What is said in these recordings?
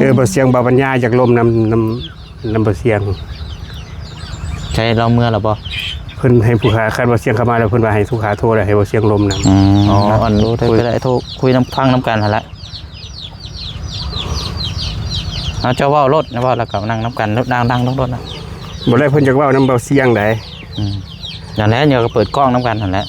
ເອີ ບໍ່ສຽງ ບໍ່ປັນຍາ ຢາກລົມນຳ ນຳ ນຳບໍ່ສຽງ. ໃສ ລາວເມືອແລ້ວບໍ່? ເພິ່ນໃຫ້ຜູ້ຂ້າ ຄັນບໍ່ສຽງເຂົ້າມາແລ້ວ ເພິ່ນວ່າໃຫ້ຜູ້ຂ້າໂທແລ້ວ ໃຫ້ບໍ່ສຽງລົມນຳ. ອືມ ອໍ ອັນ ໂທ ໄດ້ ໂທ ໄດ້ ໂທຄຸຍນຳ ຟັງນຳກັນຫັ້ນແຫຼະ. ເອົາ ເຈົ້າເວົ້າໂລດ ເວົ້າແລ້ວກໍນັ່ງນຳກັນ ດັງໆ ໂລດນະ. ບໍ່ແລ້ວ ເພິ່ນຢາກເວົ້ານຳເບົາສຽງໃດ. ອືມ ນັ້ນແຫຼະ ເຮົາກໍເປີດກ້ອງນຳກັນຫັ້ນແຫຼະ.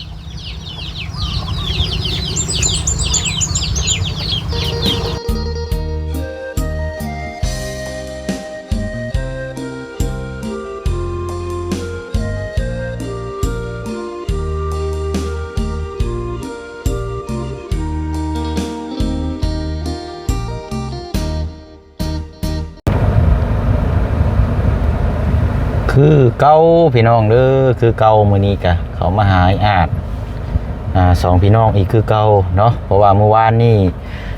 ຄືເກົ່າພີ່ນ້ອງເດີ ຄືເກົ່າ ມື້ນີ້ກະເຂົ້າມາຫາອ້າຍອາດ ອາ ສອງພີ່ນ້ອງອີກຄືເກົ່າເນາະ. ເພາະວ່າມື້ວານນີ້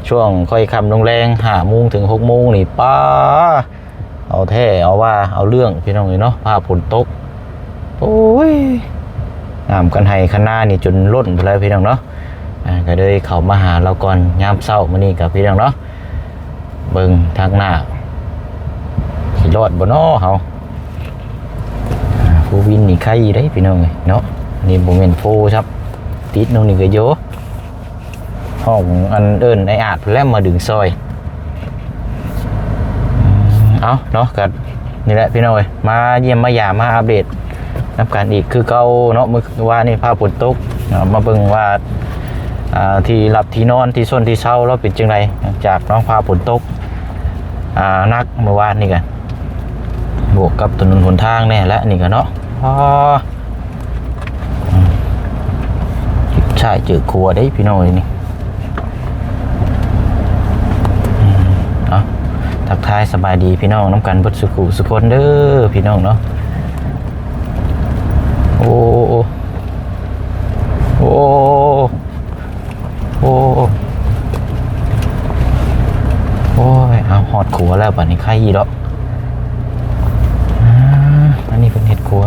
ຊ່ວງຄ່ອຍຄ່ຳລົງແລງ ຫ້າໂມງເຖິງຫົກໂມງນີ້ ປ້າ ເອົາແທ້ເອົາວ່າ ເອົາເລື່ອງພີ່ນ້ອງເອີຍເນາະ. ຟ້າຝົນຕົກ ໂອ້ຍ ນ້ຳຄັນໄຮ່ຄັນນານີ້ຈົນລົ້ນພຸ້ນແຫຼະພີ່ນ້ອງເນາະ. ອາ ກໍເລີຍເຂົ້າມາຫາລາວກ່ອນຍາມເຊົ້າມື້ນີ້ກໍພີ່ນ້ອງເນາະ. ເບິ່ງທາງໜ້າ ຊິລອດບໍ່ນໍເຮົາ. ອາ ພູວິນນີ້ໄຄຢູ່ເດ້ພີ່ນ້ອງເອີຍເນາະ. ນີ້ບໍ່ແມ່ນໂຟຊ້ຳ ຕິດນ້ອງນີ້ກໍຢູ່ ຫ້ອງອັນເອີ້ນອ້າຍອາດພຸ້ນແຫຼະມາດຶງຊ່ອຍ. ເອົາເນາະ ກໍນີ້ແຫຼະພີ່ນ້ອງເອີຍ ມາຢ້ຽມມາຢາມ ມາອັບເດດນຳກັນອີກຄືເກົ່າເນາະ. ມື້ວານນີ້ຟ້າຝົນຕົກ ເອົາ ມາເບິ່ງວ່າ ອ່າ ທີ່ຫຼັບທີ່ນອນ ທີ່ຊົນທີ່ເຊົາລາວເປັນຈັ່ງໃດ ຫຼັງຈາກເນາະ ຟ້າຝົນຕົກ ອ່າ ໜັກມື້ວານນີ້ກະ ບວກກັບຖະໜົນຫົນທາງແດ່ແຫຼະນີ້ກະເນາະ. ອໍ ອືມ ຊ້າຍເຈີຂວາເດ້ພີ່ນ້ອງເອີຍນີ້. ອືມ ເອົາ ທັກທາຍສະບາຍດີພີ່ນ້ອງນຳກັນເບິດສູ່ຄູ່ສູ່ຄົນເດີພີ່ນ້ອງເນາະ. ໂອ້ ໂອ້ ໂອ້ ໂອ້ ໂອ້ຍ ເອົາ ຮອດຂົວແລ້ວ ບາດນີ້ໄຄອີກດອກ. ອາ ອັນນີ້ເພິ່ນເຮັດຄົວ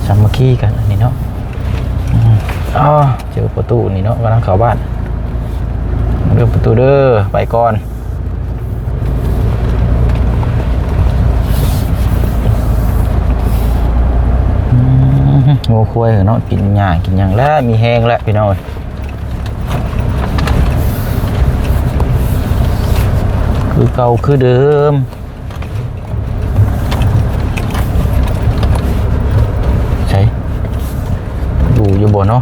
ສາມັກຄີກັນ ອັນນີ້ເນາະ. ອືມ ອໍ ເຈີປະຕູນີ້ເນາະ ກຳລັງເຂົ້າບ້ານ. ເດີປະຕູເດີ ໄປກ່ອນ. ອືມ ງົວຄວາຍເນາະ ກິນຫຍ້າກິນຫຍັງແລ້ວ ມີແຮງແລ້ວພີ່ນ້ອງເອີຍ. ຄືເກົ່າຄືເດີມ ໃສ ຢູ່ຢູ່ບໍ່ເນາະ?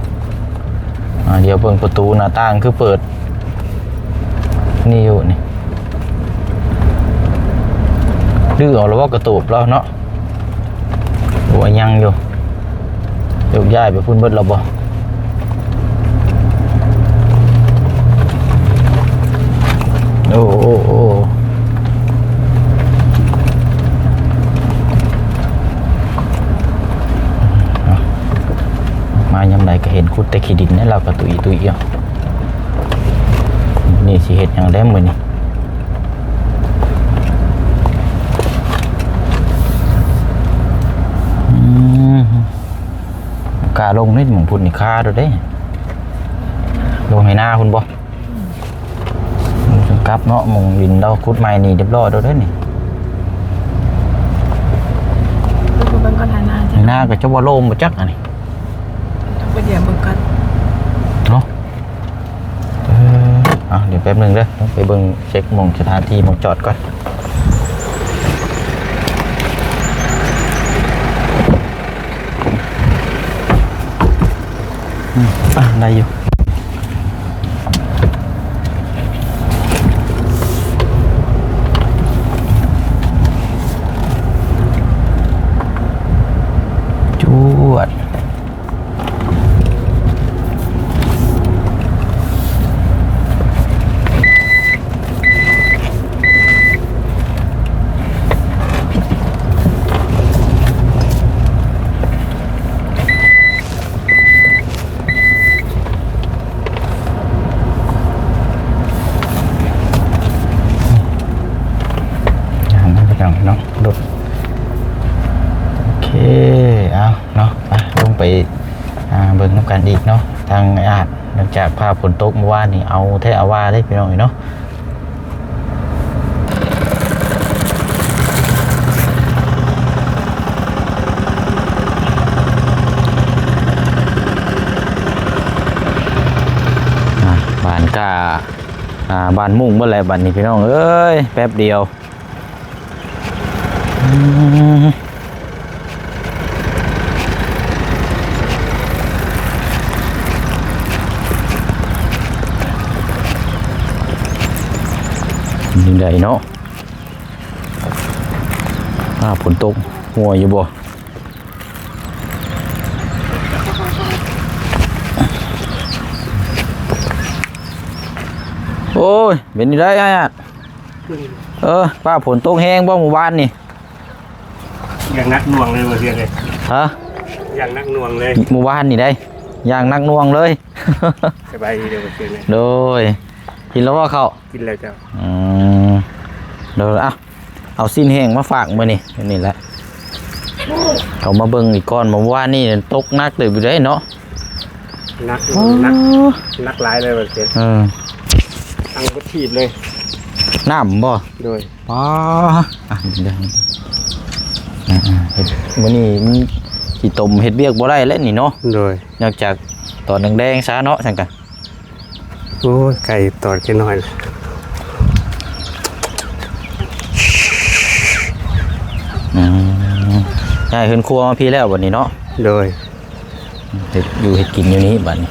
ອ່າ ດຽວເບິ່ງປະຕູໜ້າຕ່າງຄືເປີດ ນີ້ຢູ່ນີ້ ດື້ເອົາລະບໍ່ ກະຕູບລາວເນາະ? ໂອ້ ຍັງຢູ່ ໂຍກຍ້າຍໄປພຸ້ນເບິດແລ້ວບໍ່? ໂອ້ ໂອ້ ໂອ້ ມາຍາມໃດກໍເຫັນຂຸດແຕ່ຂີ້ດິນແຫຼະ ລາວກໍຕຸ້ຍໆຢູ່. ນີ້ຊິເຮັດຫຍັງແລ້ວມື້ນີ້? ອືມ ກາລົງນີ້ໝ່ອງພຸ້ນນີ້ຄາໂດດເດ້. ລົງໄຮ່ນາພຸ້ນບໍ່? ອືມ ກັບເນາະ ໝ່ອງດິນລາວຂຸດໃໝ່ນີ້ຮຽບຮ້ອຍໂດດເດ້ນີ້. ໄປເບິ່ງກ່ອນ ໄຮ່ນາ ໄຮ່ນາກໍຈັກວ່າໂລ່ງບໍ່ຈັກອັນນີ້ ຕ້ອງໄປດຽວເບິ່ງກ່ອນເນາະ. ເອີ ເອົາ ດຽວແປັບໜຶ່ງເດີ ໄປເບິ່ງເຊັກໝ່ອງສະຖານທີ່ໝ່ອງຈອດກ່ອນ. ອືມ ອ່າ ໄດ້ຢູ່. ຈວດ. ງາມເນາະ ພີ່ນ້ອງເນາະ ລົດ. ໂອເຄ ເອົາເນາະ ໄປ ລົງໄປ ອ່າ ເບິ່ງນຳກັນອີກເນາະ ທາງອ້າຍອາດ. ຫຼັງຈາກຟ້າຝົນຕົກມື້ວານນີ້ ເອົາແທ້ເອົາວ່າເດ້ ພີ່ນ້ອງເອີຍເນາະ. ຫາບ້ານມຸ້ງເບິດແຫຼະບັດນີ້ພີ່ນ້ອງເອີຍ ແປັບດຽວ. ອືມ ນີ້ໄດເນາະ ອ້າ ຝົນຕົກ ຫົວຢູ່ບໍ່? ໂອ້ຍ ເປັນຈັ່ງໃດອ້າຍອາດ? ເອີ ຟ້າຝົນຕົກແຮງບໍ່ມື້ວານນີ້? ຢ່າງໜັກໜ່ວງເລີຍ ບໍ່ເຊື່ອເລີຍ. ຮະ? ຢ່າງໜັກໜ່ວງເລີຍ ມື້ວານນີ້ໄດ໋ ຢ່າງໜັກໜ່ວງເລີຍ. ສະບາຍດີເດີ ບໍ່ເຊື່ອເລີຍ. ໂດຍ ກິນແລ້ວບໍ່ເຂົ້າ? ກິນແລ້ວເຈົ້າ. ອືມ ໂດຍ ອ່ະ ເອົາຊີ້ນແຫ້ງມາຝາກມື້ນີ້ ນີ້ແຫຼະ ເຂົ້າມາເບິ່ງອີກກ່ອນ. ເມື່ອວານນີ້ຕົກໜັກເຕີບຢູ່ເດ້ເນາະ ໜັກ ອໍ ໜັກ ໜັກຫຼາຍເລີຍວ່າຊັ້ນ. ເອີ ທັງເບິດທີບເລີຍ ນ້ຳບໍ່? ໂດຍ ອໍ ອ່ະ ເຮັດ ມື້ນີ້ມັນຂີ້ຕົມເຮັດວຽກບໍ່ໄດ້ແລ້ວນີ້ເນາະ. ໂດຍ ນອກຈາກຕອນແດງໆຊະເນາະ ຊັ້ນກະ ໂອ້ຍ ໄກ່ຕອດແຄ່ນ້ອຍ. ອືມ ຍ້າຍເຮືອນຄົວມາພີ້ແລ້ວບັດນີ້ເນາະ. ໂດຍ ເຮັດຢູ່ເຮັດກິນຢູ່ນີ້ບັດນີ້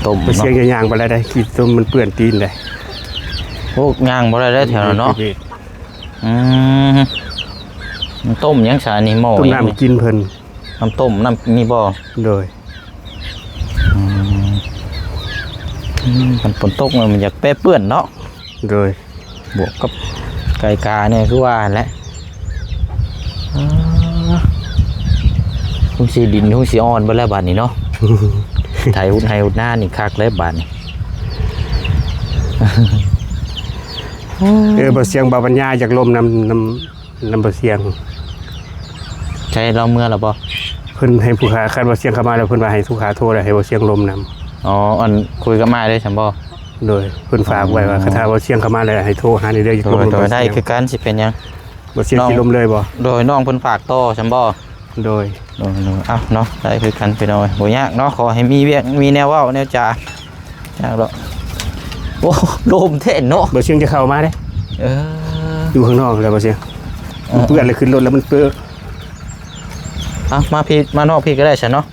ຕົ້ມ ບໍ່ ເນາະ ສຽງຈະຍ່າງບໍ່ໄດ້ໄດ໋ ຂີ້ຕົມມັນເປື້ອນຕີນໄດ໋. ໂອ້ ຍ່າງບໍ່ໄດ້ເດ້ແຖວນັ້ນເນາະ. ອືມ ມັນຕົ້ມຫຍັງຊະນີ້ ໝໍ້ ຕົ້ມນ້ຳກິນເພິ່ນ ນ້ຳຕົ້ມ ນ້ຳນີ້ບໍ່? ໂດຍ ອືມ ອືມ ມັນຝົນຕົກ ມັນຢາກແປເປື້ອນເນາະ. ໂດຍ ບວກກັບໄກ່ກາແດ່ ຄືວ່າຫັ້ນແຫຼະ. ອ່າ ຄົງຊິ ດິນຄົງຊິອ່ອນເບິດແລ້ວບາດນີ້ເນາະ. ໄຖຮຸດໄຮ່ຮຸດນານີ້ຄັກເລີຍບາດນີ້. ເອີ ບໍ່ສຽງ ບໍ່ປັນຍາ ຢາກລົມນຳ ນຳ ນຳບໍ່ສຽງ. ໃຊ່ ລາວເມືອແລ້ວບໍ່? ເພິ່ນໃຫ້ຜູ້ຂ້າ ຄັນບໍ່ສຽງເຂົ້າມາແລ້ວ ເພິ່ນວ່າໃຫ້ຜູ້ຂ້າໂທແລ້ວ ໃຫ້ບໍ່ສຽງລົມນຳ. ອໍ ອັນ ຄຸຍກັບອ້າຍເດ້ຊັ້ນບໍ່? ໂດຍ ເພິ່ນຝາກໄວ້ວ່າ ອືມ ຄັນຖ້າບໍ່ສຽງເຂົ້າມາແລ້ວ ໃຫ້ໂທຫານີ້ເດີ ຢາກລົມນຳບໍ່ສຽງ. ໂດຍ ໄດ້ຄືກັນ ຊິເປັນຫຍັງ. ບໍ່ສຽງ ເນາະ ຊິລົມເລີຍບໍ່? ໂດຍ ນ້ອງເພິ່ນຝາກຕໍ່ຊັ້ນບໍ່? ໂດຍ ໂດຍ ໂດຍ ເອົ້າເນາະ ໄດ້ຄືກັນພີ່ນ້ອງເອີຍ ບໍ່ຍາກເນາະ ຂໍໃຫ້ມີວຽກມີແນວເວົ້າແນວຈາ ຍາກດອກ. ໂອ້ ລົມແທ້ເນາະ ບໍ່ສຽງຈະເຂົ້າມາເດ້. ເອີ ຢູ່ຂ້າງນອກແລ້ວບໍ່ສຽງ ເອີ ມັນເປື້ອນແລ້ວ ຂຶ້ນລົດແລ້ວມັນເປື້ອນ. ເອົາ ມາພີ້ ມານອກພີ້ກໍໄດ້ຊັ້ນເນາະ.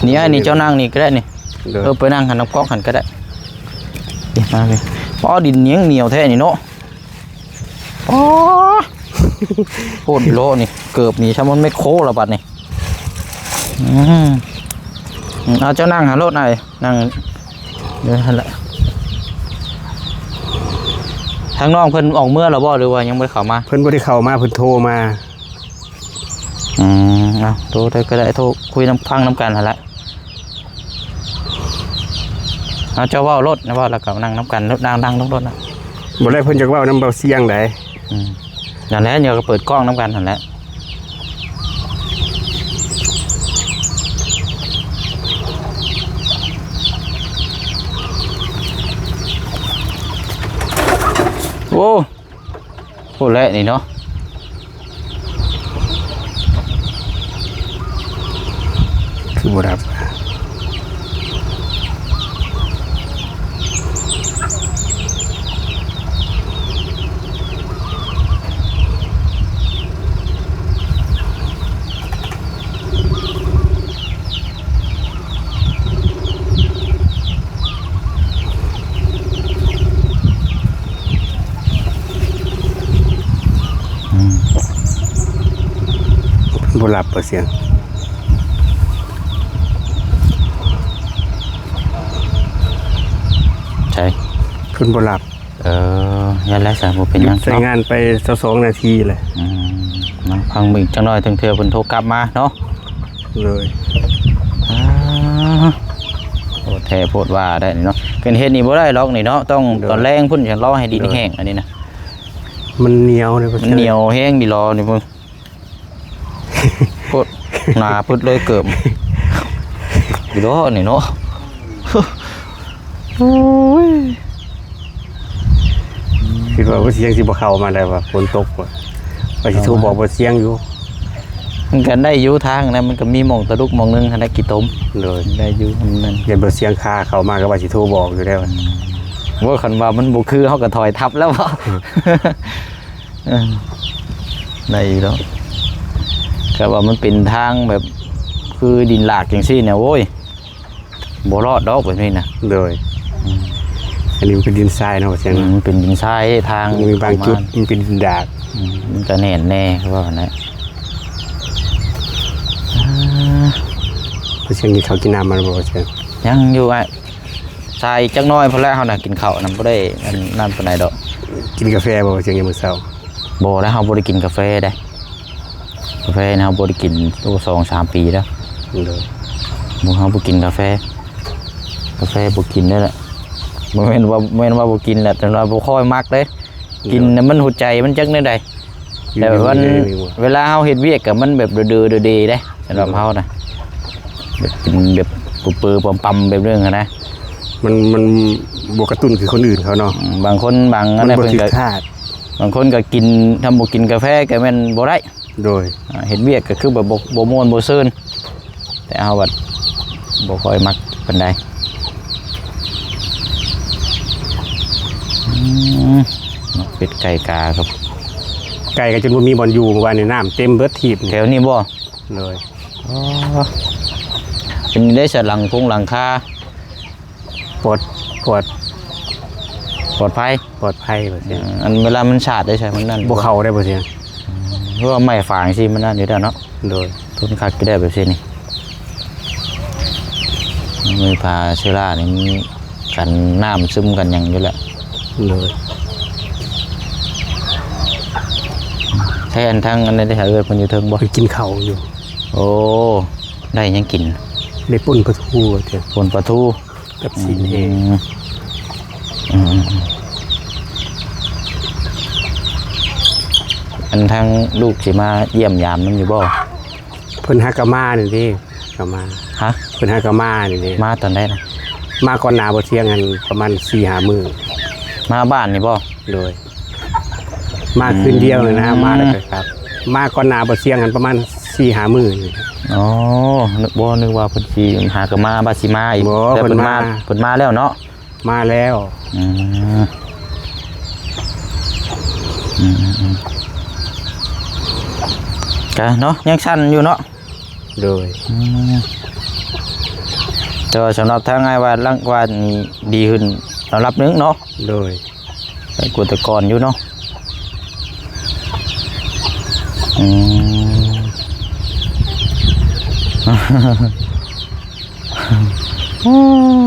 ນີ້ ນີ້ເຈົ້ານັ່ງນີ້ກໍໄດ້ນີ້. ໂດຍ ເອີ ໄປນັ່ງຫັ້ນນຳກ້ອງຫັ້ນກໍໄດ້. ນີ້ ມາພີ້ ອໍ ດິນຍັງໜຽວແທ້ນີ້ເນາະ. ອໍ ໂພດໂລນີ້ ເກີບນີ້ຊ່ຳມັນແມັກໂຄລະບັດນີ້. ອືມ ເອົາ ເຈົ້ານັ່ງຫາໂລດອ້າຍ ນັ່ງເດີຫັ້ນແຫຼະ. ທາງນ້ອງເພິ່ນອອກເມືອແລ້ວບໍ່ ຫຼືວ່າຍັງບໍ່ໄດ້ເຂົ້າມາ? ເພິ່ນບໍ່ໄດ້ເຂົ້າມາ ເພິ່ນໂທມາ. ອືມ ເອົາ ໂທໄດ້ກໍໄດ້ ໂທຄຸຍນຳ ຟັງນຳກັນຫັ້ນແຫຼະ. ເອົາ ເຈົ້າເວົ້າໂລດ ເວົ້າແລ້ວກໍນັ່ງນຳກັນໂລດ ນັ່ງ ນັ່ງລົງໂລດນະ. ບໍ່ໄດ້ ເພິ່ນຢາກເວົ້ານຳເບົາສຽງໃດ. ອືມ ນັ້ນແຫຼະ ເດີກໍເປີດກ້ອງນຳກັນຫັ້ນແຫຼະ. ໂອ້ ໂອ້ ແລະນີ້ເນາະ ຄືບໍ່ດັບ. ອືມ ບໍ່ຫຼັບບໍ່ສຽງ ໃສ ເພິ່ນບໍ່ຫຼັບ. ເອີ ຢ່າແລ້ວຊະ ບໍ່ເປັນຫຍັງ ຢຸດໃຊ້ງານໄປຊາວສອງນາທີແຫຼະ. ອືມ ເນາະ ຟັງເບິ່ງຈັກໜ້ອຍ ເຖິງເທື່ອເພິ່ນໂທກັບມາເນາະ. ໂດຍ ອ່າ ໂພດແທ້ໂພດວ່າໄດ໋ນີ້ເນາະ ເກີນເຮັດນີ້ບໍ່ໄດ້ດອກນີ້ເນາະ ຕ້ອງ ໂດຍ ຕອນແລງພຸ້ນ ຈັ່ງລໍໃຫ້ດິນ ໂດຍ ແຫ້ງ ອັນນີ້ນະ ມັນໜຽວເດ້ ມັນໜຽວແຮງນີ້ລໍນີ້ເບິ່ງ. ໂພດ ໜາປຶດເລີຍເກີບ ຢູ່ເນາະນີ້ເນາະ. ໂອ້ຍ ຄິດວ່າບໍ່ສຽງຊິບໍ່ເຂົ້າມາໄດ້ວ່າ ຝົນຕົກວ່າ ວ່າຊິໂທບອກບໍ່ສຽງຢູ່. ມັນກໍໄດ້ຢູ່ທາງນັ້ນ ມັນກໍມີໝ່ອງຕະລຸກໝ່ອງໜຶ່ງຫັ້ນນະ ຂີ້ຕົມ. ໂດຍ ໄດ້ຢູ່ ມັນນັ້ນ ຢ່າບໍ່ສຽງຄາເຂົ້າມາກໍວ່າຊິໂທບອກຢູ່ແລ້ວ. ໂອ້ຍ ຄັນວ່າມັນບໍ່ຄື ເຮົາກໍຖອຍທັບແລ້ວເບາະ. ເອີ ໄດ້ຢູ່ດອກ ແຕ່ວ່າມັນເປັນທາງແບບ ຄືດິນລາກຈັ່ງຊີ້ນະ ໂອ້ຍ ບໍ່ລອດດອກແບບນີ້ນະ. ໂດຍ ອືມ ອັນນີ້ມັນເປັນດິນຊາຍເນາະ ວ່າຊັ້ນ ອືມ ມັນເປັນດິນຊາຍ ທາງ ມີບາງຈຸດ ປະມານ ມັນເປັນດິນດາກ. ອືມ ມັນກໍແໜ້ນແດ່ ຄືວ່າຫັ້ນແຫຼະ. ອ່າ ວ່າຊັ້ນ ກິນເຂົ້າກິນນ້ຳມາແລ້ວບໍ່ ວ່າຊັ້ນ? ຍັງຢູ່ອ້າຍ ສາຍຈັກໜ້ອຍພຸ້ນແຫຼະ ເຮົານະ ກິນເຂົ້ານຳ ບໍ່ໄດ້ອັນນັ້ນປານໃດດອກ. ກິນກາແຟບໍ່ ວ່າຊັ້ນ ຍາມມື້ເຊົ້າ? ບໍ່ແລ້ວ ເຮົາບໍ່ໄດ້ກິນກາແຟເດ້. ກາແຟນີ້ເຮົາບໍ່ໄດ້ກິນ ໂອ້ ສອງສາມປີແລ້ວ. ໂດຍ ບໍ່ ເຮົາບໍ່ກິນກາແຟ ກາແຟບໍ່ກິນເດ້ລະ. ບໍ່ແມ່ນວ່າ ແມ່ນວ່າບໍ່ກິນແຫຼະ ແຕ່ວ່າບໍ່ຄ່ອຍມັກເດ້. ໂດຍ ກິນແລ້ວມັນຫົວໃຈມັນຈັກແນວໃດ. ຢູ່ ແຕ່ວ່າ ຢູ່ ເວລາເຮົາເຮັດວຽກກໍມັນແບບເດີໆເດ້ ສຳລັບເຮົານະ ແບບກິນແບບເປິ່ມໆປຳໆແບບໜຶ່ງຫັ້ນນະ. ມັນ ມັນບໍ່ກະຕຸ້ນຄືຄົນອື່ນເຂົາເນາະ. ອືມ ບາງຄົນບາງອັນນັ້ນ ມັນບໍ່ຖືກທາດ ເພິ່ນກໍ ບາງຄົນກໍກິນ ຖ້າບໍ່ກິນກາແຟກໍແມ່ນບໍ່ໄດ້. ໂດຍ ອ່າ ເຮັດວຽກກໍຄືແບບບໍ່ ບໍ່ມ່ວນບໍ່ຊື່ນ ແຕ່ເຮົາບັດບໍ່ຄ່ອຍມັກປານໃດ. ອືມ ເປັດໄກ່ກາກັບ ໄກ່ກໍຈົນບໍ່ມີບ່ອນຢູ່ ເມື່ອວານນີ້ນ້ຳເຕັມເບິດທີບນີ້. ແຖວນີ້ບໍ່? ໂດຍ ອໍ ເປັນໄດ້ສະ ຫຼັງຄົງຫຼັງຄາ ປອດ ປອດ ປອດໄພ ປອດໄພວ່າຊັ້ນ. ເອີ ອັນເວລາມັນສາດໄດ້ໃສ່ມັນນັ້ນ ບໍ່ເຂົ້າໄດ້ບໍ່ເສຍ. ອືມ ເພາະວ່າໄມ້ຝາງຊີ້ມັນນັ້ນຢູ່ແລ້ວເນາະ. ໂດຍ ທົນຄັກຢູ່ແລ້ວແບບຊີ້ນີ້ ມີຜ້າເຊື້ອລານີ້ ມັນກັນນ້ຳຊຶມກັນຫຍັງຢູ່ແລ້ວ. ໂດຍ ແທນທາງອັນນັ້ນໄດ້ຫາເອື້ອຍເພິ່ນຢູ່ເທິງບໍ່? ເພິ່ນກິນເຂົ້າຢູ່. ໂອ້ ໄດ້ຫຍັງກິນ? ໄດ້ປົ່ນປາທູວ່າເຖາະ. ປົ່ນປາທູ ກັບຊີ້ນແຫ້ງ. ອືມ ອືມ ອືມ ອັນທາງລູກຊິມາຢ້ຽມຢາມນຳຢູ່ບໍ່? ເພິ່ນຫາກໍມານີ້ເດ້ ກໍມາ. ຮະ? ເພິ່ນຫາກໍມານີ້ເດ້. ມາຕອນໃດນະ? ມາກ່ອນໜ້າບໍ່ທ່ຽງຫັ້ນປະມານສີ່ຫ້າມື້. ມາບ້ານນີ້ບໍ່? ໂດຍ ມາຄືນດຽວນີ້ນະ. ອືມ ມາແລ້ວກໍກັບ. ມາກ່ອນໜ້າບໍ່ທ່ຽງຫັ້ນປະມານສີ່ຫ້າມື້. ອໍ ນຶກ ບໍ່ ນຶກວ່າເພິ່ນຊິຫາກໍມາ ວ່າຊິມາອີກ. ບໍ່ ແຕ່ເພິ່ນ ເພິ່ນມາ ມາ ເພິ່ນມາແລ້ວເນາະ. ມາແລ້ວ. ອືມ ອືມ ອືມ ກະເນາະ ຍັງສັ່ນຢູ່ເນາະ. ໂດຍ ອືມ ແຕ່ວ່າສຳລັບທາງອ້າຍວ່າ ຫຼັງກວ່ານີ້ດີຂຶ້ນລະດັບໜຶ່ງເນາະ. ໂດຍ ໄປກວ່າແຕ່ກ່ອນຢູ່ເນາະ. ອື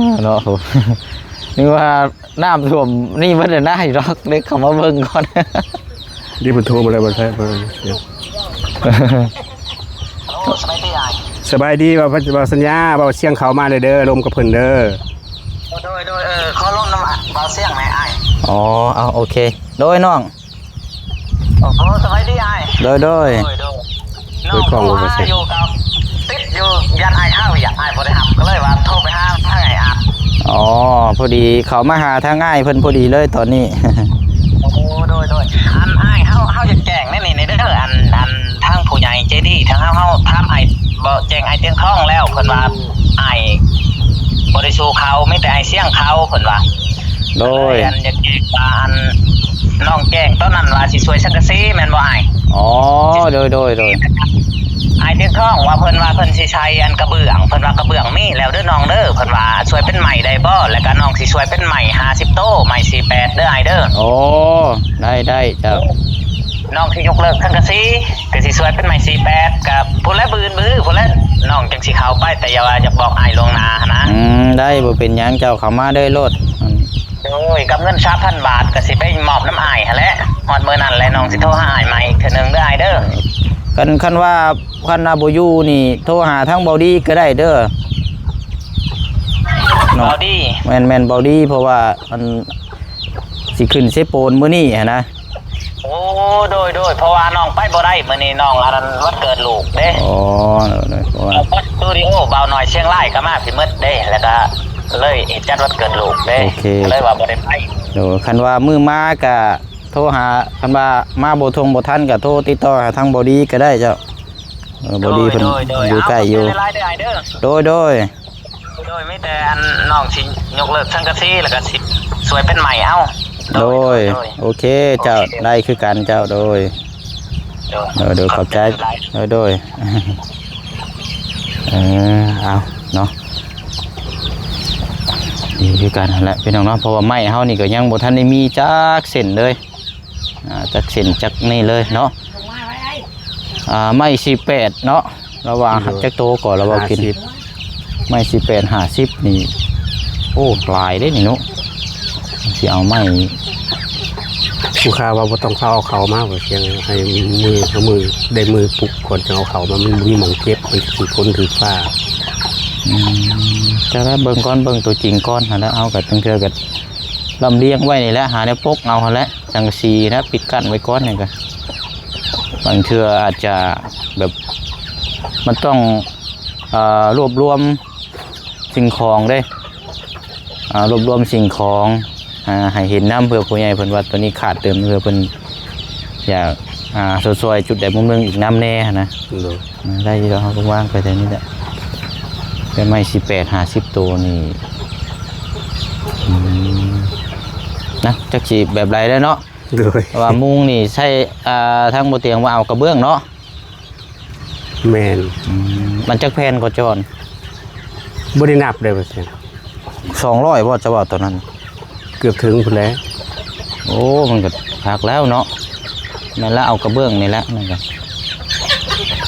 ມ ເນາະ ນຶກວ່ານ້ຳຖ້ວມນີ້ເບິດແລ້ວນະ ດອກ ເດັກເຂົ້າມາເບິ່ງກ່ອນ. ນີ້ເພິ່ນໂທມາແລ້ວ ບໍ່ໃຊ້ ບໍ່ໃຊ້. ໂອ້ ສະບາຍດີອ້າຍ. ສະບາຍດີ ເວົ້າ ເວົ້າສັນຍາ ເວົ້າສຽງເຂົ້າມາເດີ ລົມກັບເພິ່ນເດີ. ໂດຍ ໂດຍ ເອີ ຂໍລົມນຳເວົ້າສຽງແດ່ອ້າຍ. ອໍ ເອົາ ໂອເຄ ໂດຍນ້ອງ. ໂອ້ ສະບາຍດີອ້າຍ. ໂດຍ ໂດຍ ໂດຍ ໂດຍ ນ້ອງໂທຫາຢູ່ກັບຕິດຢູ່ ຢ້ານອ້າຍເຮົາ ຢ້ານອ້າຍບໍ່ໄດ້ຮັບ ກໍເລີຍວ່າໂທໄປຫາທາງອ້າຍອາດ. ອໍ ພໍດີເຂົ້າມາຫາທາງອ້າຍເພິ່ນພໍດີເລີຍຕອນນີ້. ໂອ້ ໂດຍ ໂດຍ ອັນອ້າຍ ເຮົາ ເຮົາຢາກແຈ້ງແນວນີ້ແດ່ເດີ ອັນ ອັນທາງຜູ້ໃຫຍ່ໃຈດີ ທາງເຮົາ ເຮົາຖາມອ້າຍ ບໍ່ ແຈ້ງອ້າຍຕຽງທອງແລ້ວ ເພິ່ນວ່າອ້າຍບໍ່ໄດ້ສູ້ເຂົາ ມີແຕ່ອ້າຍສຽງເຂົາ ເພິ່ນວ່າ. ໂດຍ ອັນຢາກແຈ້ງວ່າ ອັນນ້ອງແຈ້ງຕອນນັ້ນວ່າຊິຊ່ວຍສັງກະສີແມ່ນບໍ່ອ້າຍ? ອໍ ໂດຍ ໂດຍ ໂດຍ ອ້າຍຕຽງທອງວ່າ ເພິ່ນວ່າເພິ່ນຊິໃສ່ອັນກະເບື້ອງ ເພິ່ນວ່າກະເບື້ອງມີແລ້ວເດີນ້ອງເດີ ເພິ່ນວ່າຊ່ວຍເປັນໄມ້ໄດ້ບໍ່ ແລ້ວກະນ້ອງຊິຊ່ວຍເປັນໄມ້ຫ້າສິບໂຕ ໄມ້ສີ່ແປດເດີອ້າຍເດີ. ໂອ້ ໄດ້ ໄດ້ເຈົ້າ. ນ້ອງຊິຍົກເລີກສັງກະສີ ກໍຊິຊ່ວຍເປັນໄມ້ສີ່ແປດ ກໍພຸ້ນແຫຼະ ມື້ອື່ນ ມື້ຮືພຸ້ນແຫຼະ ນ້ອງຈັ່ງຊິເຂົ້າໄປ ແຕ່ຢ່າວ່າ ຢາກບອກອ້າຍລ່ວງໜ້າຫັ້ນນະ. ອືມ ໄດ້ ບໍ່ເປັນຫຍັງ ເຈົ້າເຂົ້າມາເລີຍໂລດ. ໂດຍ ກັບເງິນສາມພັນບາດ ກໍຊິໄປມອບນຳອ້າຍຫັ້ນແຫຼະ ຮອດມື້ນັ້ນແຫຼະ ນ້ອງຊິໂທຫາອ້າຍໃໝ່ອີກເທື່ອໜຶ່ງເດີອ້າຍເດີ. ຄັນ ຄັນວ່າ ຄັນວ່າບໍ່ຢູ່ນີ້ ໂທຫາທາງເບົາດີກໍໄດ້ເດີ ເນາະ ເບົາດີ. ແມ່ນ ແມ່ນ ເບົາດີ ເພາະວ່າ ອັນ ຊິຂຶ້ນເຊໂປນມື້ນີ້ຫັ້ນນະ. ໂອ້ ໂດຍ ໂດຍ ເພາະວ່ານ້ອງໄປບໍ່ໄດ້ ມື້ນີ້ນ້ອງອັນນັ້ນວັນເກີດລູກເດ້. ອໍ ໂດຍ ໂດຍ ເພາະວ່າ ສະຕູດິໂອບ່າວນ້ອຍຊຽງລາຍກໍມາຊິໝົດເດ້ ແລ້ວກໍເລີຍຈັດວັນເກີດລູກເດ້. ໂອເຄ ກໍເລີຍວ່າບໍ່ໄດ້ໄປ. ໂດຍ ຄັນວ່າມື້ມາກໍໂທຫາ ຄັນວ່າມາບໍ່ທົ່ງບໍ່ທັນກໍໂທຕິດຕໍ່ຫາທາງເບົາດີກໍໄດ້ເຈົ້າ. ເອີ ບໍ່ດີເພິ່ນ ໂດຍ ໂດຍ ຢູ່ໃກ້ຢູ່ ເອົາ ຂອບໃຈຫຼາຍໆເດີອ້າຍເດີ ໂດຍ ໂດຍ ໂດຍ ມີແຕ່ອັນນ້ອງຊິຍົກເລີກສັງກະສີ ແລ້ວກໍຊິຊ່ວຍເປັນໄມ້ເອົາ ໂດຍ ໂດຍ ໂດຍ ໂອເຄ ເຈົ້າ ໂອເຄ ໄດ້ຄືກັນເຈົ້າ ໂດຍ ໂດຍ ໂດຍ ໂດຍ ຂອບໃຈ ຂອບໃຈຫຼາຍໆ ໂດຍ ໂດຍ ເອີ ເອົາເນາະ ດີຄືກັນຫັ້ນແຫຼະພີ່ນ້ອງເນາະ ເພາະວ່າໄມ້ເຮົານີ້ກໍຍັງບໍ່ທັນໄດ້ມີຈັກເສັ້ນເລີຍ ອ່າ ຈັກເສັ້ນຈັກນີ້ເລີຍເນາະ ອ່າ ໄມ້ສີ່ແປດເນາະ ລະວ່າ ໂດຍ ຈັກໂຕກໍລະເວົ້າກິນ ຫ້າສິບ ໄມ້ສີ່ແປດ ຫ້າສິບນີ້ ໂອ້ ຫຼາຍເດ້ນີ້ເນາະ ຊິເອົາໄມ້ ລູກຄ້າວ່າບໍ່ຕ້ອງພາເອົາເຂົ້າມາ ວ່າຊຽງໃຫ້ມື ເອົາມື ໄດ້ມືປຸກກ່ອນ ຈຶ່ງເອົາເຂົ້າມາ ມັນບໍ່ມີໝ່ອງເກັບ ມັນຊິຝົນຖືກຟ້າ ອືມ ຈັ່ງໃດເບິ່ງກ່ອນ ເບິ່ງຕົວຈິງກ່ອນຫັ້ນແຫຼະ ເຮົາກໍ ລຳລຽງໄວ້ນີ້ແຫຼະ ຫາແນວປົກເອົາຫັ້ນແຫຼະ ສັງກະສີນະ ປິດກັ້ນໄວ້ກ່ອນນີ້ກໍ ບາງເທື່ອອາດຈະແບບ ມັນຕ້ອງ ເອີ ລວບລວມສິ່ງຂອງເດ້ ອ່າ ລວບລວມສິ່ງຂອງ ອ່າ ໃຫ້ເຫັນນຳ ເພື່ອຜູ້ໃຫຍ່ເພິ່ນວ່າໂຕນີ້ຂາດເຕີມ ເພື່ອເພິ່ນຢາກ ອ່າ ຊົດຊ່ອຍຈຸດໃດມຸມໜຶ່ງອີກນຳແດ່ຫັ້ນນະ ໂດຍ ອ່າ ໄດ້ຢູ່ດອກ ເຮົາກໍວາງໄປແຖວນີ້ແຫຼະ ແຕ່ໄມ້ສີ່ແປດ ຫ້າສິບໂຕນີ້ ອືມ ນະ ຈັກຊິແບບໃດແລ້ວເນາະ ໂດຍ ເພາະວ່າມຸງນີ້ໃຊ້ ອ່າ ທາງບໍ່ຕຽງວ່າເອົາກະເບື້ອງເນາະ ແມ່ນ ອືມ ມັນຈັກແຜ່ນກໍຈອນ ບໍ່ໄດ້ນັບເດ້ວ່າຊັ້ນ ສອງຮ້ອຍບໍ່ ຈະເວົ້າຕອນນັ້ນ ເກືອບເຖິງພຸ້ນແຫຼະ ໂອ້ ມັນກໍຄັກແລ້ວເນາະ ແມ່ນລະ ເອົາກະເບື້ອງນີ້ແຫຼະ ມັນກໍ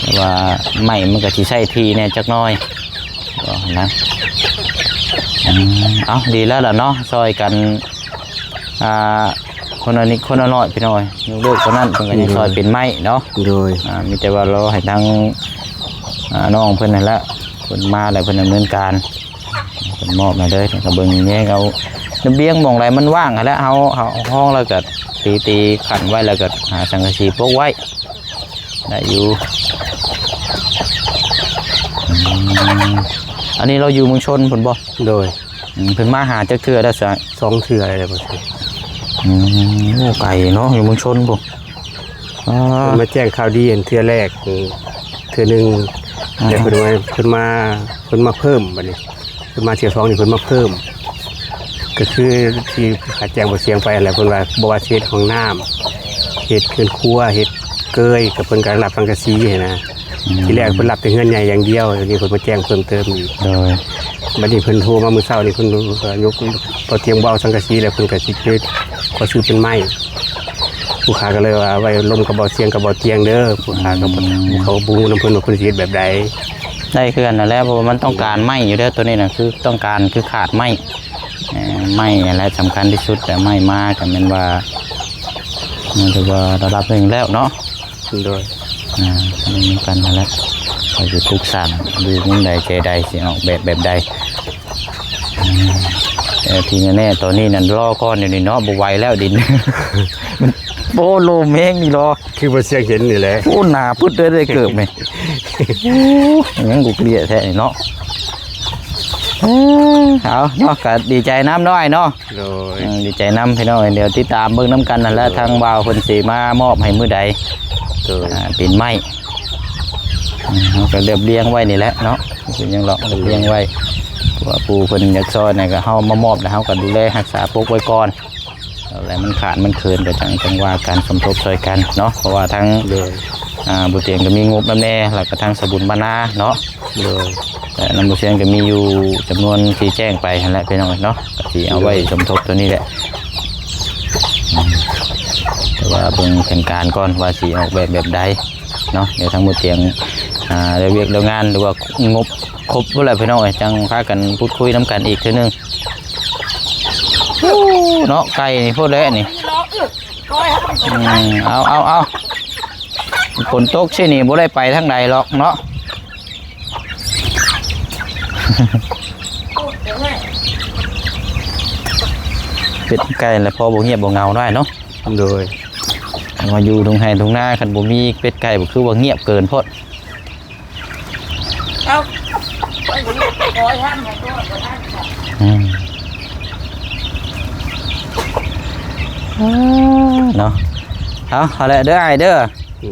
ແຕ່ວ່າໄມ້ມັນກໍຊິໃຊ້ທີ່ແດ່ຈັກໜ້ອຍ ວ່າຫັ້ນນະ ອືມ ເອົ້າ ດີແລ້ວລະເນາະ ຊ່ອຍກັນ ອ່າ ຄົນລະນິດຄົນລະໜ້ອຍພີ່ນ້ອງເອີຍ ຍົກເລີກເທົ່ານັ້ນ ເພິ່ນກໍຍັງ ໂດຍ ຊ່ອຍເປັນໄມ້ເນາະ ໂດຍ ອ່າ ມີແຕ່ວ່າລໍໃຫ້ທາງ ອ່າ ນ້ອງເພິ່ນຫັ້ນແຫຼະ ເພິ່ນມາແລ້ວເພິ່ນດຳເນີນການ ເພິ່ນມອບໃຫ້ເລີຍ ກໍເບິ່ງແຍງເອົາ ລະບຽງໝ່ອງໃດມັນວ່າງຫັ້ນແຫຼະ ເຮົາ ເຮົາຫ້ອງແລ້ວກໍຕີໆ ຂັ້ນໄວ້ ແລ້ວກໍຫາສັງກະສີປົກໄວ້ ໄດ້ຢູ່ ອືມ ອັນນີ້ລາວຢູ່ເມືອງຊົນພຸ້ນບໍ່? ໂດຍ ອືມ ເພິ່ນມາຫາຈັກເທື່ອແລ້ວຊະ? ສອງເທື່ອແລ້ວບໍ່? ອືມ ໂອ້ ໄກເນາະ ຢູ່ເມືອງຊົນພຸ້ນ ອ່າ ເພິ່ນມາແຈ້ງຂ່າວດີອັນເທື່ອແລກ ເທື່ອໜຶ່ງ ອ່າ ແລ້ວເພິ່ນມາ ເພິ່ນມາ ເພິ່ນມາເພີ່ມ ບັດນີ້ເພິ່ນມາເທື່ອສອງນີ້ ເພິ່ນມາເພີ່ມ ກໍຄືທີ່ຂ້າແຈ້ງບໍ່ສຽງໄປຫັ້ນແຫຼະ ເພິ່ນວ່າບໍ່ວ່າຊິເຮັດຫ້ອງນ້ຳ ເຮັດເຮືອນຄົວ ເຮັດເກີຍ ກໍເພິ່ນກໍຮັບສັງກະສີຫັ້ນນະ ອືມ ທີແລກເພິ່ນຮັບແຕ່ເຮືອນໃຫຍ່ຢ່າງດຽວ ດຽວນີ້ເພິ່ນມາແຈ້ງເພີ່ມເຕີມອີກ ໂດຍ ບັດນີ້ເພິ່ນໂທມາມື້ເຊົ້ານີ້ ເພິ່ນກໍຍົກ ບໍ່ຕຽງບໍ່ເອົາສັງກະສີແລ້ວ ເພິ່ນກໍຊິເປັນ ຂໍຊື້ເປັນໄມ້ ຜູ້ຂ້າກໍເລີຍວ່າໄວ້ລົມກັບບໍ່ສຽງກັບບໍ່ຕຽງເດີ ຜູ້ຂ້າກໍບໍ່ ອືມ ເຂົາບໍ່ຮູ້ນຳເພິ່ນວ່າເພິ່ນຊິເຮັດແບບໃດ ໄດ້ຄືກັນຫັ້ນແຫຼະ ເພາະວ່າມັນຕ້ອງການໄມ້ຢູ່ເດີ ໂຕນີ້ນະ ຄືຕ້ອງການ ຄືຂາດໄມ້ ເອີ ໄມ້ຫັ້ນແຫຼະສຳຄັນທີ່ສຸດ ແຕ່ໄມ້ມາກໍແມ່ນວ່າ ມັນຖືວ່າລະດັບໜຶ່ງແລ້ວເນາະ ໂດຍ ອ່າ ນີ້ນຳກັນຫັ້ນແຫຼະ ວ່າຊິປຸກສ້າງຢູ່ມຸມໃດແຈໃດ ຊິອອກແບບແບບໃດ ອືມ ແຕ່ທີ່ແນ່ໆ ຕອນນີ້ນັ້ນ ລໍກ່ອນດຽວນີ້ເນາະ ບໍ່ໄຫວແລ້ວດິນ ໂອ້ ໂລມແຮງນີ້ລໍ ຄືບໍ່ສຽງເຫັນນີ້ແຫຼະ ໂອ້ ໜາປຶດເລີຍ ໄດ້ເກີບນີ້ ໂອ້ ຍັງກຸກເລຍແທ້ນີ້ເນາະ ເອີ ເອົາເນາະ ກໍດີໃຈນຳເນາະອ້າຍເນາະ ໂດຍ ເອີ ດີໃຈນຳພີ່ນ້ອງ ດຽວຕິດຕາມເບິ່ງນຳກັນຫັ້ນແຫຼະ ໂດຍ ທາງບ່າວເພິ່ນຊິມາມອບໃຫ້ມື້ໃດ ໂດຍ ອ່າ ເປັນໄມ້ ອືມ ເຮົາກໍລຽບລຽງໄວ້ນີ້ແຫຼະເນາະ ເປັນຫຍັງດອກ ລຽບລຽງໄວ້ ເພາະວ່າຜູ້ເພິ່ນຢາກຊ່ອຍນະ ກໍເຮົາມາມອບແລ້ວ ເຮົາກໍດູແລຮັກສາປົກໄວ້ກ່ອນ ແລ້ວມັນຂາດມັນເຂີນກໍຈັ່ງ ຈັ່ງວ່າກັນ ສົມທົບຊ່ອຍກັນເນາະ ເພາະວ່າທາງ ໂດຍ ອ່າ ບໍ່ຕຽງກໍມີງົບນຳແດ່ ແລ້ວກໍທາງສະບຸນບ້ານນາເນາະ ໂດຍ ແຕ່ນຳບໍ່ຕຽງກໍມີຢູ່ຈຳນວນທີ່ແຈ້ງໄປຫັ້ນແຫຼະພີ່ນ້ອງເນາະ ກໍຊິເອົາໄວ້ ໂດຍ ສົມທົບຕົວນີ້ແຫຼະ ອືມ ແຕ່ວ່າເບິ່ງແຜນການກ່ອນວ່າຊິອອກແບບແບບໃດເນາະ ດຽວທາງບໍ່ຕຽງ ອ່າ ແລ້ວວຽກແລ້ວງານ ຫຼືວ່າງົບຄົບພຸ້ນແຫຼະພີ່ນ້ອງເອີຍ ຈັ່ງພາກັນພູດຄຸຍນຳກັນອີກເທື່ອໜຶ່ງ ໂອ້ ເນາະ ໄກນີ້ໂພດແຫຼະນີ້ ອືມ ເອົາ ເອົາ ເອົາ ຝົນຕົກຊີ້ນີ້ບໍ່ໄດ້ໄປທາງໃດຫຼອກເນາະ ເປັດໄກ່ລະພໍບໍ່ງຽບບໍ່ເຫງົາໄດ້ເນາະ ໂດຍ ມາຢູ່ທົ່ງໄຮ່ທົ່ງນາ ຄັນບໍ່ມີເປັດໄກ່ກໍຄືວ່າງຽບເກີນໂພດ ເອົາ ໄປບໍ່ໄດ້ ຂໍໃຫ້ທຳໃຫ້ຕົວ ບໍ່ທັນ ອືມ ເນາະ ເອົາ ເອົາແຫຼະເດີອ້າຍເດີ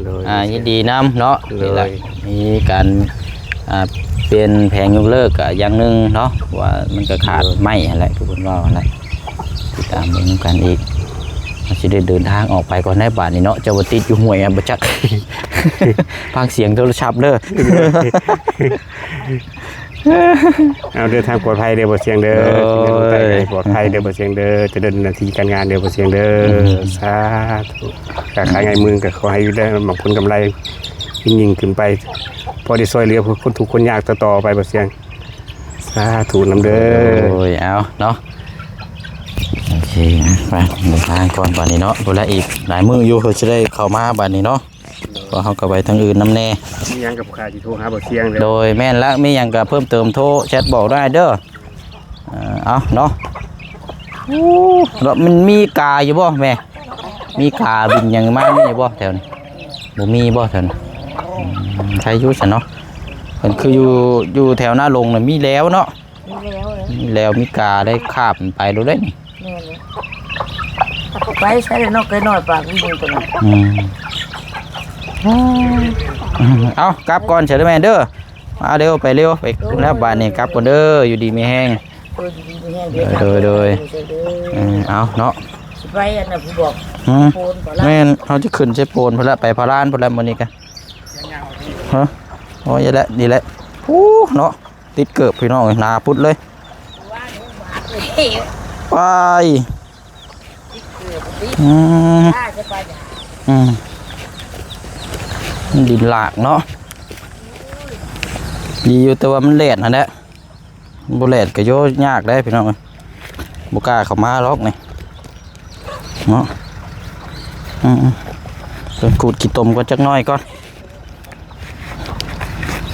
ໂດຍ ອ່າ ຍິນດີນຳເນາະ ໂດຍ ນີ້ແຫຼະ ມີການ ອ່າ ປ່ຽນແຜນຍົກເລີກກະຢ່າງໜຶ່ງເນາະ ເພາະວ່າມັນກະຂາດ ໂດຍ ໄມ້ຫັ້ນແຫຼະ ຄືເພິ່ນເວົ້າຫັ້ນແຫຼະ ຕິດຕາມເບິ່ງນຳກັນອີກ ເຮົາຊິໄດ້ເດີນທາງອອກໄປກ່ອນໃດ໋ບາດນີ້ເນາະ ເຈົ້າວ່າຕິດຢູ່ຫ້ວຍອະ ບໍ່ຈັກ ຟັງສຽງໂທລະສັບເດີ. ເອົາ ເດີນທາງປອດໄພເດີບໍ່ສຽງເດີ ໂດຍ ປອດໄພເດີບໍ່ສຽງເດີ ຈະເດີນໜ້າທີ່ການງານເດີບໍ່ສຽງເດີ ອືມ ສາທຸ ການຂາຍໃນເມືອງກໍຂໍໃຫ້ໄດ້ໝັກຜົນກຳໄລຍິ່ງໆຂຶ້ນໄປ ພໍໄດ້ຊ່ວຍເຫຼືອຄົນທຸກຄົນຍາກຕໍ່ໆໄປບໍ່ສຽງ ສາທຸນຳເດີ. ໂດຍ ເອົາເນາະ ໂອເຄ ໄປເດີນທາງກ່ອນບາດນີ້ເນາະ ພຸ້ນລະອີກຫຼາຍມື້ຢູ່ເພື່ອຊິໄດ້ເຂົ້າມາບາດນີ້ເນາະ. ເພາະເຮົາກໍໄປທາງອື່ນນຳແດ່ ມີຫຍັງກໍຜູ້ຂ້າຊິໂທຫາບໍ່ສຽງເດີ ໂດຍ ແມ່ນລະ ມີຫຍັງກໍເພີ່ມເຕີມໂທແຊັດບອກໄດ້ເດີ ເອີ ເອົາເນາະ ໂອ້ ແລ້ວມັນມີກາຢູ່ບໍ່ແມ່ ມີກາບິນຫຍັງມາມີຢູ່ບໍ່ແຖວນີ້ ບໍ່ມີບໍ່ແຖວນີ້ ອືມ ໃຄຢູ່ຊັ້ນເນາະ ເພິ່ນຄືຢູ່ ຢູ່ແຖວນາລົງນະມີແລ້ວເນາະ. ມີແລ້ວເອີຍ ມີແລ້ວມີກາໄດ້ຄາບໄປໂລດເດ້ນີ້ ແມ່ນເລີຍ ໄປໃສເນາະ ໄກ່ນ້ອຍປາກວິງຕົວນັ້ນ ອືມ ເອົາກັບກ່ອນເດີແມ່ເດີ ມາເລັວໄປເລັວ ໄປແລ້ວບາດນີ້ກັບກ່ອນເດີ ຢູ່ດີມີແຮງ ໂດຍ ຢູ່ດີມີແຮງເດີ ໂດຍ ໂດຍ ເອີ ເອົາເນາະ ຊິໄປອັນນັ້ນຜູ້ບອກ ຫືມ ໂພນ ແມ່ນ ເຮົາຈະຂຶ້ນໃສ່ໂພນພຸ້ນລະ ໄປພາລານພຸ້ນລະມື້ນີ້ກະ ຮະ ໂອ້ຍ ນີ້ແຫຼະ ນີ້ແຫຼະ ໂອ້ ເນາະ ຕິດເກີບພີ່ນ້ອງເອີຍ ໜາປຸດເລີຍ ໄປ ອືມ ອືມ ມັນດິນຫຼາກເນາະ ດີຢູ່ແຕ່ວ່າມັນແດດຫັ້ນແຫຼະ ບໍ່ແດດກໍໂຍຍາກເດ້ພີ່ນ້ອງເອີຍ ບໍ່ກ້າເຂົ້າມາດອກນີ້ ເນາະ ອືມໆ ເພິ່ນຂູດຂີ້ຕົມກ່ອນຈັກໜ້ອຍກ່ອນ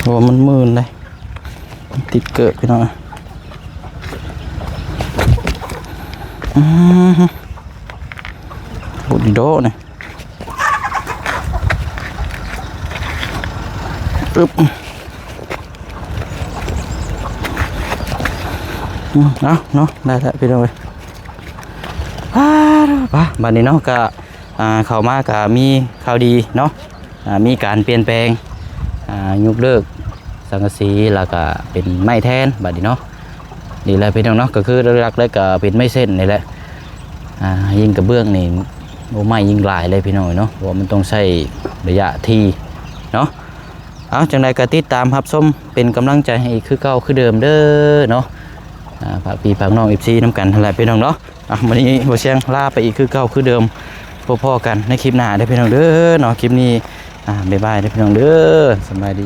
ໂອ້ ມັນມື່ນເດ້ ມັນຕິດເກີບພີ່ນ້ອງ ອືມ ໂຫດດີໂດນີ້ ອຶບ ອືມ ເອົາເນາະ ໄດ້ແລ້ວພີ່ນ້ອງເອີຍ ປາດ ບາດນີ້ເນາະ ກະ ອ່າ ເຂົ້າມາກະມີຂ່າວດີເນາະ ອ່າ ມີການປ່ຽນແປງ ອ່າ ຍົກເລີກສັງກະສີ ແລ້ວກະເປັນໄມ້ແທນບາດນີ້ເນາະ ນີ້ແຫຼະພີ່ນ້ອງເນາະ ກໍຄືຫຼັກໆເລີຍກະເປັນໄມ້ເສັ້ນນີ້ແຫຼະ ອ່າ ຍິງກະເບື້ອງນີ້ ໂອ້ ໄມ້ຍິງຫຼາຍເລີຍພີ່ນ້ອງເນາະ ເພາະວ່າມັນຕ້ອງໃຊ້ໄລຍະທີ່ເນາະ ເອົາ ຈັ່ງໃດກໍຕິດຕາມຮັບຊົມເປັນກຳລັງໃຈໃຫ້ອີກຄືເກົ່າຄືເດີມເດີເນາະ ອ່າ ຝາກພີ່ຝາກນ້ອງ ເອັຟຊີ ນຳກັນຫັ້ນແຫຼະພີ່ນ້ອງເນາະ ອ່ະ ມື້ນີ້ບໍ່ສຽງລາໄປອີກຄືເກົ່າຄືເດີມ ພົບພໍ້ກັນໃນຄລິບໜ້າເດີພີ່ນ້ອງເດີເນາະ ຄລິບນີ້ ອ່າ ບາຍບາຍເດີພີ່ນ້ອງເດີ ສະບາຍດີ.